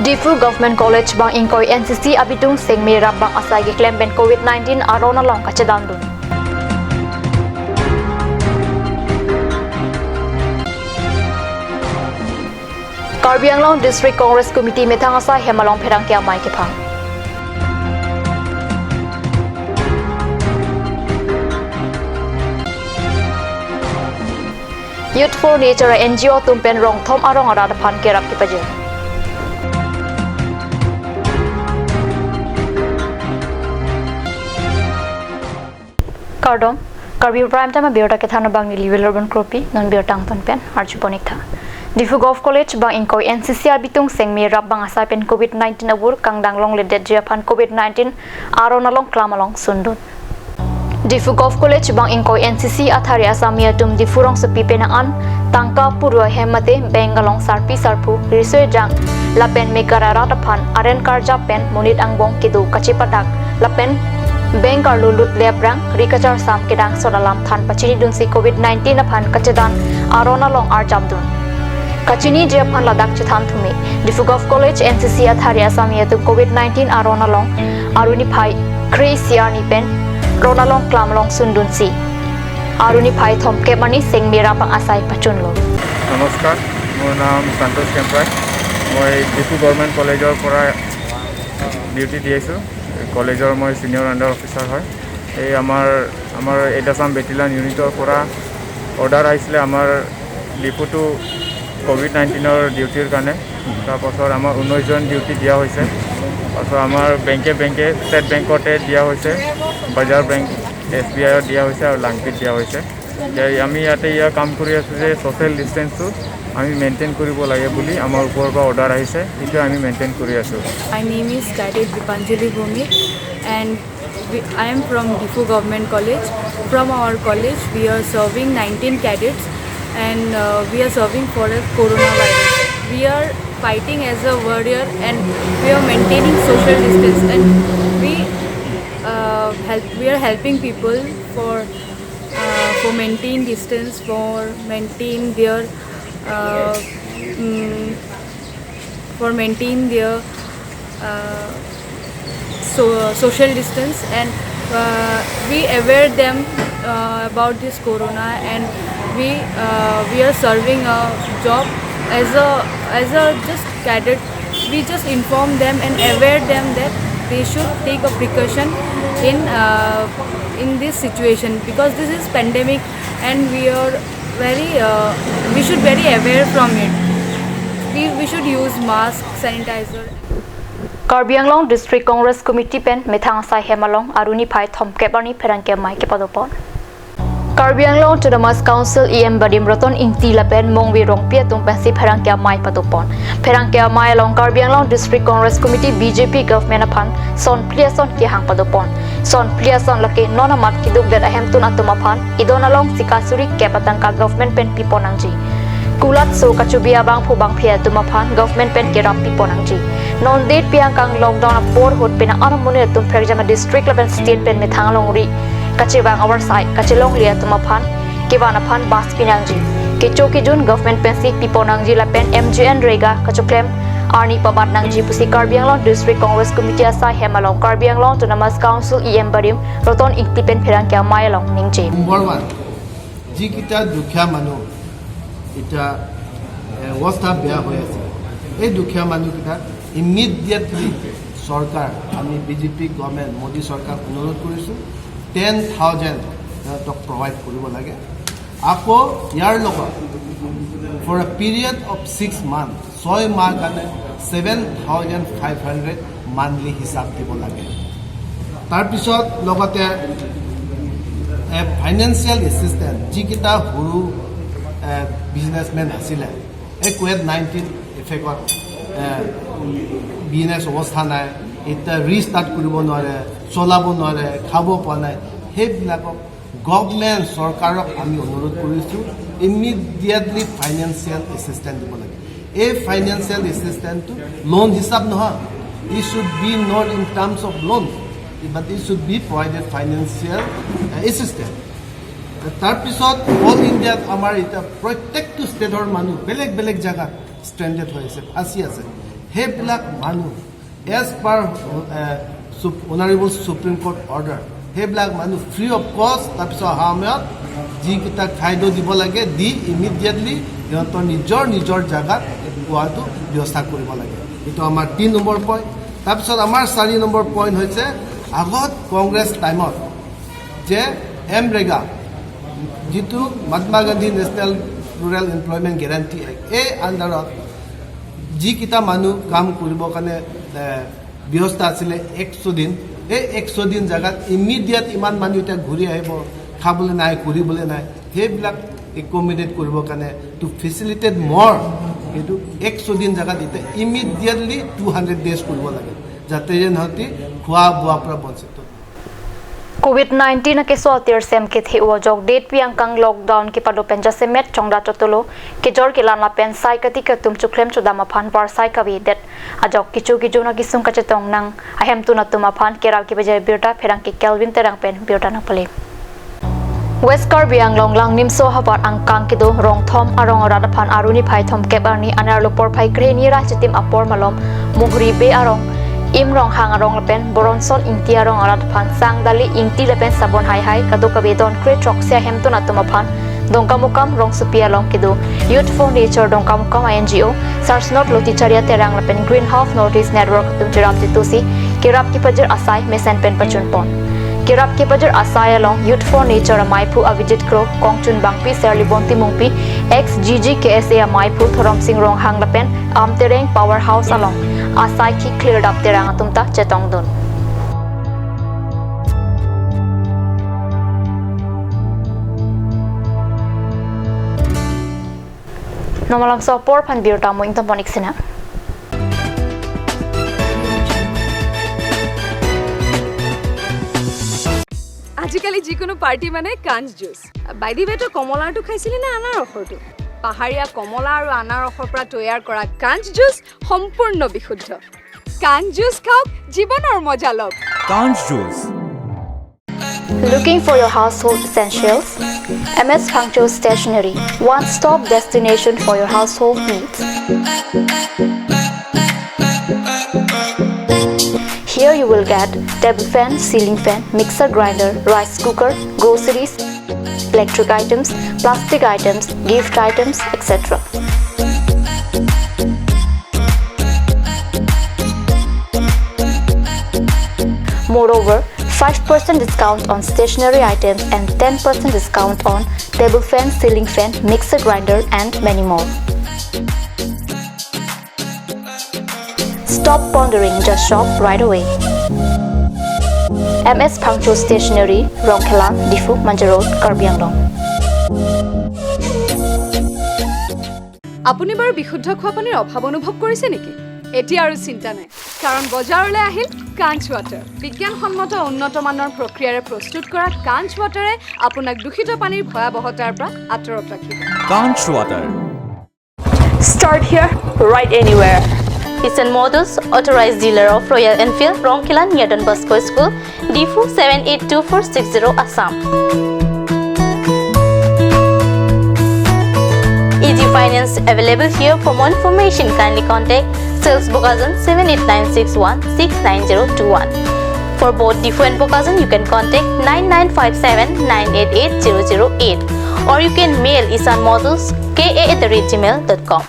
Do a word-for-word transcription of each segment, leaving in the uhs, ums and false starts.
Diphu Government College bang ingkoi N C C abitung sengme rap bang asai keklem pen covid nineteen aron along kachedandun. Karbi Anglong District Congress Committee methang asai hem along pherangke amei kephang. Youth for Nature N G O atum pen rong thom arong arat aphan kerap kepajir. Kardom, Karbi Prime Time abirta kethan abang neli Wilurban Kropi, non birta angton pen arjupon ik tha. Diphu Govt College bang ingkoi N C C abitung sengme rap bang asai pen covid nineteen abur kangdang longledetji aphan covid nineteen aron along klam along sundun. Diphu Govt College bang ingkoi N C C athare asami atum Diphu rongsopi penang an tangka puru ahem mate bank along sarpi sarpo riso ejang lapen mekar arat aphan aren karjap pen monit angbong kedo kachepadak lapen bank arlo lut le aphrang ri kacharsam kedangsot alam than pachinidunsi covid nineteen aphan kachedan aron along arjapdun. Kachiniji aphan ladak chethan thume, Diphu Govt College N C C athare asami atum covid nineteen aron along aruni phai kre-isi arni pen ron along klam along sundunsi aruni phai thomkep arni sengme rap bang asai pachunlo. নমস্কাৰ, মোৰ নাম সন্তোষ কেম্পাৰ। মই ডিফু গভৰ্ণমেণ্ট কলেজৰ পৰা ডিউটি দি আছোঁ। কলেজৰ মই ছিনিয়ৰ আণ্ডাৰ অফিচাৰ হয়। এই আমাৰ, আমাৰ এডাছাম বেটেলিয়ন ইউনিটৰ পৰা অৰ্ডাৰ আহিছিলে আমাৰ ডিফুটো কভিড নাইণ্টিনৰ ডিউটিৰ কাৰণে। তাৰপাছত আমাৰ ঊনৈছজন ডিউটি দিয়া হৈছে। তাৰপাছত আমাৰ বেংকে বেংকে ষ্টেট বেংকতে দিয়া হৈছে, বজাৰ বেংক, এছ বি আইত দিয়া হৈছে আৰু লাংপিত দিয়া হৈছে। এতিয়া আমি ইয়াতে ইয়াৰ কাম কৰি আছোঁ যে ছ'চিয়েল ডিষ্টেঞ্চটো আমি মেইনটেইন কৰিব লাগে বুলি আমাৰ ওপৰৰ পৰা অৰ্ডাৰ আহিছে, সেইটোৱে আমি মেইনটেইন কৰি আছোঁ। My name is Cadet Dipanjali Bhowmik and we, I am from Diphu Government College. From our college, we are serving nineteen cadets and uh, we are serving for a coronavirus. We are fighting as a warrior and we are maintaining social distance and we uh, help, we are helping people for uh, for maintain distance, for maintain their uh, mm, for maintain their uh, so social distance, and uh, we aware them uh, about this corona, and we uh, we are serving a job as a as a just cadet. We just inform them and aware them that they should take a precaution in uh, in this situation, because this is pandemic and we are very uh, we should very aware from it. We, we should use mask, sanitizer. Karbi Anglong District Congress Committee pen methang asai hem along aruni phai thomkep arni pherangke amei kepadopon. Karbi Anglong Autonomous Council E M Badim Roton Ingti lapen Mongve Rongpi atum pensi pherangke amei padopon. Pherangke amei along Karbi Anglong District Congress Committee B J P government aphan son phli ason kehang padopon. Son phli ason lake non amat kedukdet ahemtun atum aphan idon along sika suri kep atangka government pen pipon nangji. Kulat so kachubi abangphu bangphi atum aphan government pen kerap pipon nangji. Non det piang kang lockdown apor ahut penang an amonit atum pherjama district lapen state pen methang alongri kachevang avarsai kachelongle atum aphan kevan aphan bas pinangji. Kecho kejun government pensi pipon nangji lapen M G N Rega kachoklem arni pabat nangji pusi Karbi Anglong District Congress Committee asai hem along Karbi Anglong Autonomous Council E M Badim Roton Ingti pen pherangke amei along ningje. Number one, যিকেইটা দুখীয়া মানুহ এতিয়া এ, অৱস্থা বেয়া হৈ আছে, এই দুখীয়া মানুহকেইটা ইমিডিয়েটলি চৰকাৰ, আমি B J P government, Modi চৰকাৰক অনুৰোধ কৰিছোঁ, টেন থাউজেণ্ড সিহঁতক প্ৰভাইড কৰিব লাগে। আকৌ ইয়াৰ লগত for a period of six months, ছয় মাহ কাৰণে seven thousand five hundred monthly হিচাপ দিব লাগে। তাৰপিছত লগতে ফাইনেন্সিয়েল এছিষ্টেণ্ট যিকেইটা সৰু বিজনেছমেন আছিলে, এই কোভিড নাইণ্টিন এফেক্টত বিজনেছ অৱস্থা নাই, এতিয়া ৰিষ্টাৰ্ট কৰিব নোৱাৰে, চলাব নোৱাৰে, খাব পৰা নাই, সেইবিলাকক গভৰ্ণমেণ্ট চৰকাৰক আমি অনুৰোধ কৰিছোঁ, ইমিডিয়েটলি ফাইনেন্সিয়েল এছিষ্টেণ্ট দিব লাগে। এই ফাইনেন্সিয়েল এছিষ্টেণ্টটো লোন হিচাপ নহয়, it should be not in terms of loan, but it should be provided financial assistance. তাৰপিছত অল ইণ্ডিয়াত আমাৰ এতিয়া প্ৰত্যেকটো ষ্টেটৰ মানুহ বেলেগ বেলেগ জেগাত ষ্ট্ৰেণ্ডেড হৈ আছে, ফাঁচি আছে। সেইবিলাক মানুহ as per honourable supreme court order, সেইবিলাক মানুহ ফ্ৰী অফ কষ্ট, তাৰপিছত অহা সময়ত যিকেইটাক খাদ্য দিব লাগে দি ইমিডিয়েটলি সিহঁতৰ নিজৰ নিজৰ জাগাত পোৱাটো ব্যৱস্থা কৰিব লাগে। এইটো আমাৰ তিনি নম্বৰ পইণ্ট। তাৰপিছত আমাৰ চাৰি নম্বৰ পইণ্ট হৈছে আগত কংগ্ৰেছ টাইমত যে এমৰেগা, যিটো Mahatma Gandhi national rural employment guarantee act, এই আণ্ডাৰত যিকেইটা মানুহ কাম কৰিবৰ কাৰণে এ, ব্যৱস্থা আছিলে একশ দিন, এই একশ দিন জাগাত ইমিডিয়েট ইমান মানুহ এতিয়া ঘূৰি আহিব, খাবলৈ নাই, কৰিবলৈ নাই, সেইবিলাক একমডেট কৰিবৰ কাৰণে টু ফেচিলিটেট মৰ, সেইটো একশ দিন জাগাত এতিয়া ইমিডিয়েটলি টু হাণ্ড্ৰেড ডেজ কৰিব লাগে, যাতে যেন সিহঁতি খোৱা বোৱাৰ পৰা বঞ্চিত। Covid nineteen akeso atir sem kethe-o ajok detpi angkang lockdown kepado pen jasemet chongdat chotolo kejor kelang lapen sai katik atum choklem chodam aphan varsai kavedet ajok kecho kejun akesung kachetong nang ahemtun atum aphan kerap kepajir birta pherangke Kelvin Terang pen birta nangpale. West Karbi Anglong Langnimso ahavar angkang kedo rong thom arong arat aphan aruni phai thomkep arni anerlo porphai krehini ra chitim apor malom Mohri Bey arong, Im Ronghang arong lapen Boronson Ingti arong arat aphan sang dali ingti lapen sabon haihai kadokave don kre throksi ahemtun atum aphan Dongkamukam rongsopi along kedo Youth for Nature Dongkamukam I N G O, Sarsnot Loticharia Terang lapen Green Half North East Network atum cherap chitusi kerap kepajir asai mesen pen pachunpon. Kerap kepajir asai along Youth for Nature amaiphu Avijit Kro, Kongchun Bangpi, Serlibon Timungpi, ex G G K S A amaiphu Thorom Sing Ronghang lapen Amtereng Power House along asai ki Clear Dap Terang atum ta chetongdun. Nomalam so apor aphan birta mo ingtampon iksina. আজিকালি যিকোনো পাৰ্টি মানে কাঞ্চ juice. By the ৱে, তই কমলাৰটো খাইছিলি নে আনাৰসৰটো? পাহাৰীয়া কমলা আৰু আনাৰসৰ পৰা তৈয়াৰ কৰা কাঞ্চ জুচ সম্পূৰ্ণ বিশুদ্ধ। কাঞ্চ জুচ খাওক, জীৱনৰ মজা লওক। Kanch Juice. Looking for your household essentials? M S Phangcho Stationery, one-stop destination for your household needs. Here you will get table fan, ceiling fan, mixer grinder, rice cooker, groceries, electric items, plastic items, gift items, et cetera. Moreover, five percent discount on stationery items and ten percent discount on table fan, ceiling fan, mixer grinder, and many more. Stop pondering, just shop right away. M S Phangcho Stationery, Rongkhelan, Diphu, Manja Road, Karbi Anglong. আপুনি বাৰু বিশুদ্ধ খোৱা পানীৰ অভাৱ অনুভৱ কৰিছে নেকি? এতিয়া আৰু চিন্তা নাই, কাৰণ বজাৰলৈ আহিল কাঞ্চ ৱাটাৰ। বিজ্ঞানসন্মত উন্নত মানৰ প্ৰক্ৰিয়াৰে প্ৰস্তুত কৰা কাঞ্চ ৱাটাৰে আপোনাক দূষিত পানীৰ ভয়াৱহতাৰ পৰা আঁতৰত ৰাখিব। Kanch Water. Start here, right anywhere. Isan Motors, authorized dealer of Royal Enfield, Rongkhelan near Don Bosco School, Diphu seven eight two four six zero, Assam. Easy finance available here. For more information, kindly contact Sales Bokajan seven eight nine six one six nine zero two one. For both Diphu and Bokajan, you can contact nine nine five seven nine eight eight zero zero eight, or you can mail isanmotors K A at the rate gmail dot com.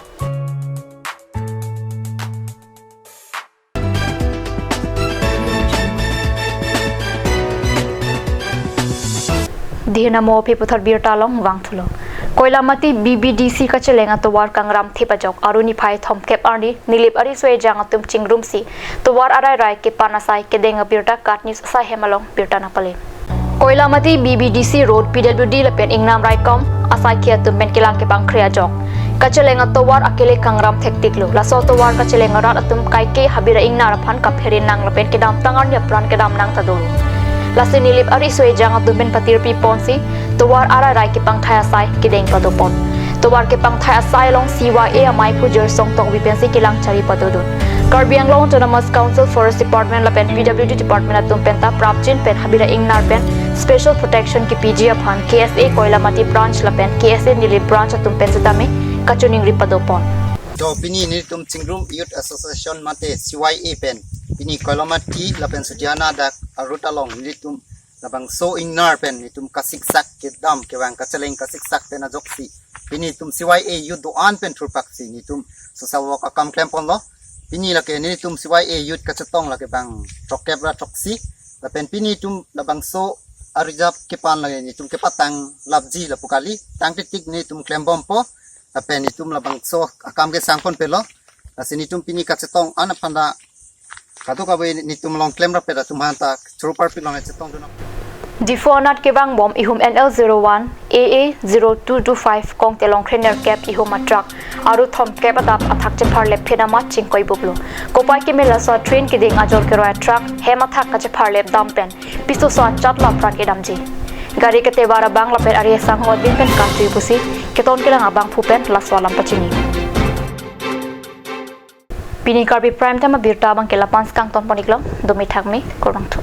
Dihna mo aphi puthot birta along vangthulo. Koilamati B B D C kacheleng atovar kangram thip ajok aruni phai thomkep arni Nilip ari so-ejang atum chingrumsi tovar arai rai kepan asai kedeng abirta KAT News asai hem along birta nangpale. Koilamati B B D C Road P W D lapen Ingnam Raikom asaikhi atum pen kelang kepangkre ajok kacheleng atovar akele kangram thektiklo. Laso atovar kacheleng arat atum kaike habira ingnar aphan kaphere nang lapen kedamtang arni apran kedam nang ta dolo. Lasi Nilip ari so-ejang atum pen patirpi ponsi tovar arai rai kepangthai asai kedeng padopon. Tovar kepangthai asai along C Y A amaiphu Jirsong Tokbi pensi kelang chari padodun. Karbi Anglong Autonomous Council Forest Department lapen P W D Department atum penta prapjin pen habira ingnar pen special protection kepiji aphan K S A Koilamati Branch lapen K S A Nilip Branch atum pen setame kachiningri padopon. To pini nelitum Chingrum Youth Association mate C Y A pen pini Koilamati lapen Sujana dak a-road along nelitum labangso ingnar pen nelitum kasiksak kedam kevang kacheleng kasiksak pen ajoksi pini nelitum C Y A youth do-an pen thurpaksi nelitum social work akam klemponlo. Pini lake nelitum C Y A youth kachetong lake bang throkkep ra throksi. Lapen pini nelitum labangso a-reserve kepan lake nelitum kepatang lapji lapu kali, tangtitik nelitum klembompo. Lapen nelitum labangso akam kesangponpelo. Lasi nelitum pini kachetong an aphan ta kadokave nelitum along klemrap pen atum aphan ta choro parpik along chetongdun. Diphu anat kevangbom ihum N L zero one A A zero two two five kongte longkre nerkep ihum a-truck aru thomkep adap athak chepharlep phin amat chingkoibuplo. Kopai keme laso train keding ajor keroi a-truck hem athak kachepharlep dam pen pisoso achat la pran kedamji. Gari ketevar abang lapen ari asang hot din pen kachui pusi keton kelang abangphu pen laso alam pachini. Pini Karbi Prime Time abirta abang ke la-an si kangtonpon-iklo, dome thakme, kurvangthu.